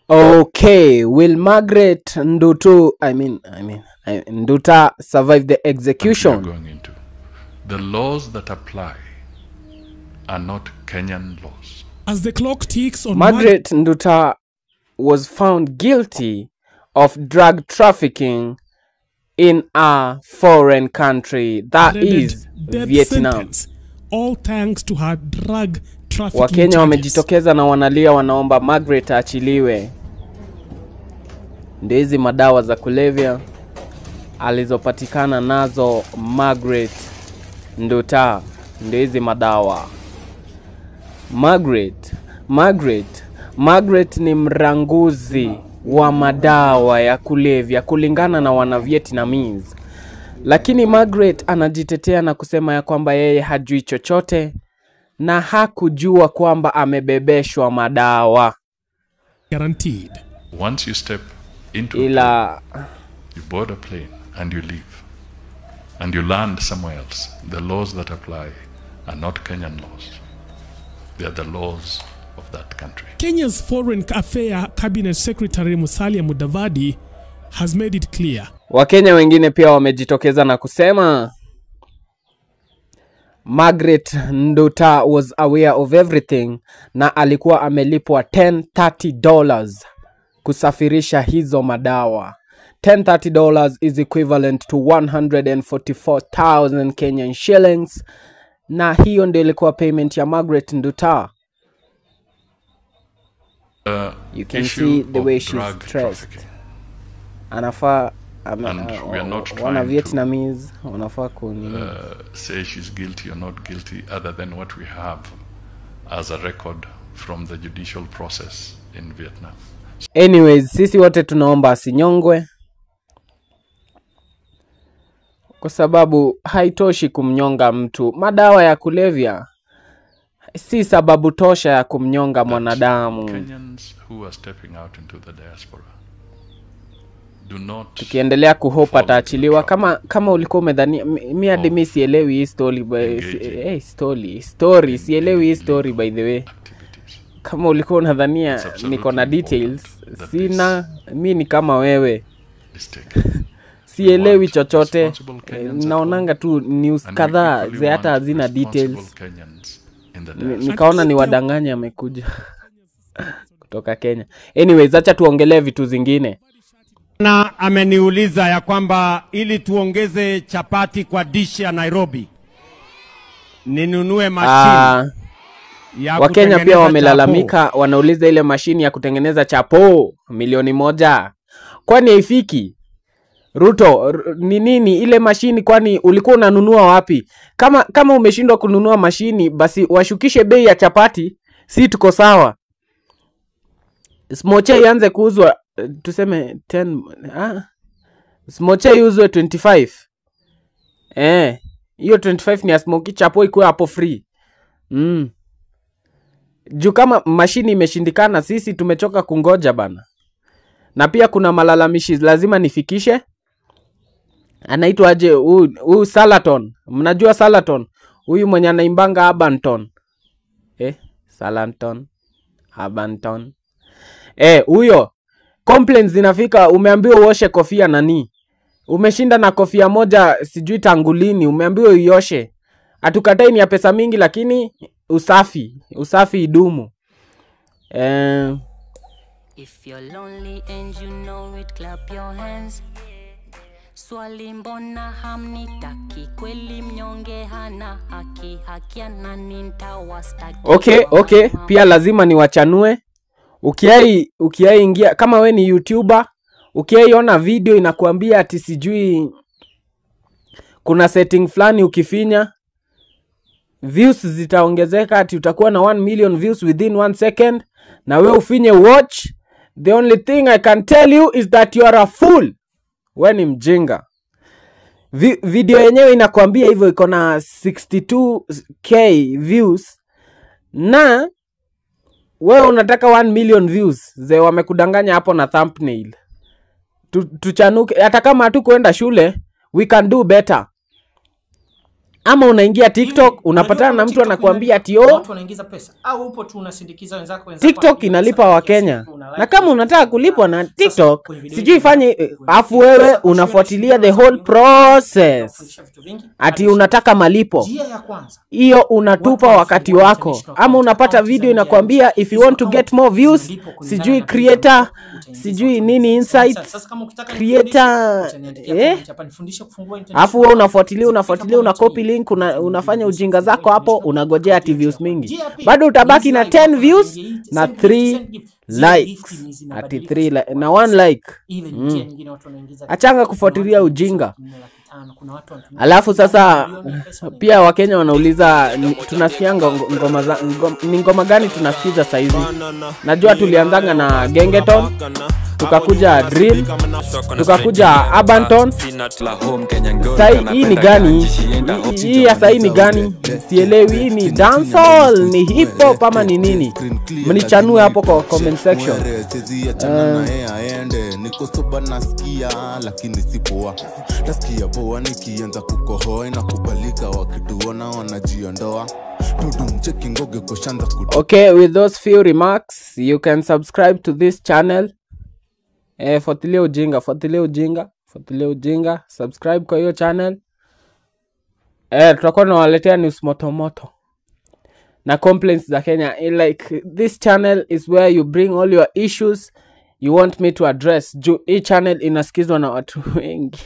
Okay, will Margaret Ndutu, Nduta survive the execution? Going into the laws that apply are not Kenyan laws. As the clock ticks on, Margaret Nduta was found guilty of drug trafficking in a foreign country, that is Vietnam. Sentence, all thanks to her drug trafficking. Wakenya wamejitokeza na wanalia, wanaomba Margaret aachiliwe. Ndio hizi madawa za kulevya alizopatikana nazo Margaret Nduta, ndio hizi madawa. Margaret ni mranguzi wa madawa ya kulevya kulingana na wana Vietnamese. Lakini Margaret anajitetea na kusema ya kwamba yeye hajui chochote na hakujua kwamba amebebeshwa madawa. Guaranteed. Once you step into ila a plane, you board a plane and you leave and you land somewhere else. The laws that apply are not Kenyan laws. They are the laws of that country. Kenya's Foreign Affairs Cabinet Secretary Musalia Mudavadi has made it clear. Wakenya wengine pia wamejitokeza na kusema Margaret Nduta was aware of everything na alikuwa amelipwa $1030 kusafirisha hizo madawa. $1030 is equivalent to 144,000 Kenyan shillings, na hiyo ndio ilikuwa payment ya Margaret Nduta. You can see the way she's stressed. Anafaa wana Vietnamese wanafaa kuni say she's guilty or not guilty other than what we have as a record from the judicial process in Vietnam. Anyways, sisi wote tunaomba asinyongwe, kwa sababu haitoshi kumnyonga mtu. Madawa ya kulevya si sababu tosha ya kumnyonga mwanadamu. Kenyans who are stepping out into the diaspora do not. Tukiendelea kuhopa ataachiliwa. Kama ulikuwa umedhania, mimi hadi mimi sielewi hii story, story sielewi hii story by the way. Kama ulikuwa unadhania niko na details, sina. Mimi ni kama wewe, sielewi chochote. Naonanga tu news kadhaa ze hata hazina details. Nikaona ni wadanganya amekuja kutoka Kenya. Anyways, acha tuongelee vitu zingine. Na ameniuliza ya kwamba ili tuongeze chapati kwa dish ya Nairobi ninunue mashine ya. Wakenya pia wamelalamika, wanauliza ile mashini ya kutengeneza chapo 1,000,000 kwani haifiki? Ruto, ni nini ile mashini? Kwani ulikuwa unanunua wapi? Kama umeshindwa kununua mashini, basi washukishe bei ya chapati, si tuko sawa. Smoche ianze kuuzwa tuseme 10, smoche iuzwe 25. Hiyo 25 ni ya smoky, chapo ikuwe hapo free. Juu kama mashini imeshindikana, sisi tumechoka kungoja bana. Na pia kuna malalamishi lazima nifikishe. Anaitwa aje huyu Salaton? Mnajua Salaton? Huyu mwenye anaimbanga Abanton. Salaton, Abanton. Huyo complaints zinafika, umeambiwa uoshe kofia nani? Umeshinda na kofia moja sijui tangu lini, umeambiwa uioshe. Hatukatai ni ya pesa mingi, lakini usafi idumu. If you're lonely and you know it, clap your hands. Swali mbona hamnitaki, kweli mnyonge hana haki, haki ya nani nitawastaki. Okay, pia lazima niwachanue. Ukiai ingia kama we ni YouTuber, ukiaiona video inakuambia ati sijui kuna setting fulani ukifinya views zitaongezeka, ati utakuwa na 1 million views within 1 second, na we ufinye watch, the only thing I can tell you is that you are a fool. We ni mjinga. Video yenyewe inakuambia hivyo, iko na 62k views na wewe unataka 1 million views. Ze wamekudanganya hapo na thumbnail. Tuchanuke, hata kama hatukuenda shule, we can do better. Ama unaingia TikTok, unapatana na mtu anakuambia ati watu wanaingiza pesa, au upo tu unasindikiza wenzako. TikTok inalipa wa Kenya. Na kama unataka kulipwa na TikTok, sijui ifanye, afu wewe unafuatilia the whole process ati unataka malipo. Hiyo unatupa wakati wako, ama unapata video inakwambia if you want to get more views, sijui creator, sijui nini insights, creator, eh? Afu wewe unafuatilia, unafuatilia, una copy link, unafanya ujinga zako hapo, unagojea ati views mingi, bado utabaki na 10 views na 3 likes, ati 3 na 1 like. Achanga kufuatilia ujinga. Alafu sasa pia Wakenya wanauliza tunasikia ngoma za, ni ngoma gani tunasikiza saizi? Najua tulianzanga na Gengeton, tukakuja drill, tukakuja Arbantone. Sai hii ni gani? Hii ya sai ni gani? Sielewi, hii ni dancehall, ni hip hop ama ni nini? Mnichanue hapo kwa comment section. Niko sober nasikia lakini si poa, nasikia poa nikianza kukohoa inakubalika, wakituona wanajiondoa. Okay, with those few remarks, you can subscribe to this channel. Fuatilia ujinga, fuatilia ujinga, fuatilia ujinga, subscribe kwa hiyo channel. Tutakuwa tunawaletea news moto moto na complaints za Kenya. Like this channel is where you bring all your issues you want me to address. Juu hii channel inasikizwa na watu wengi.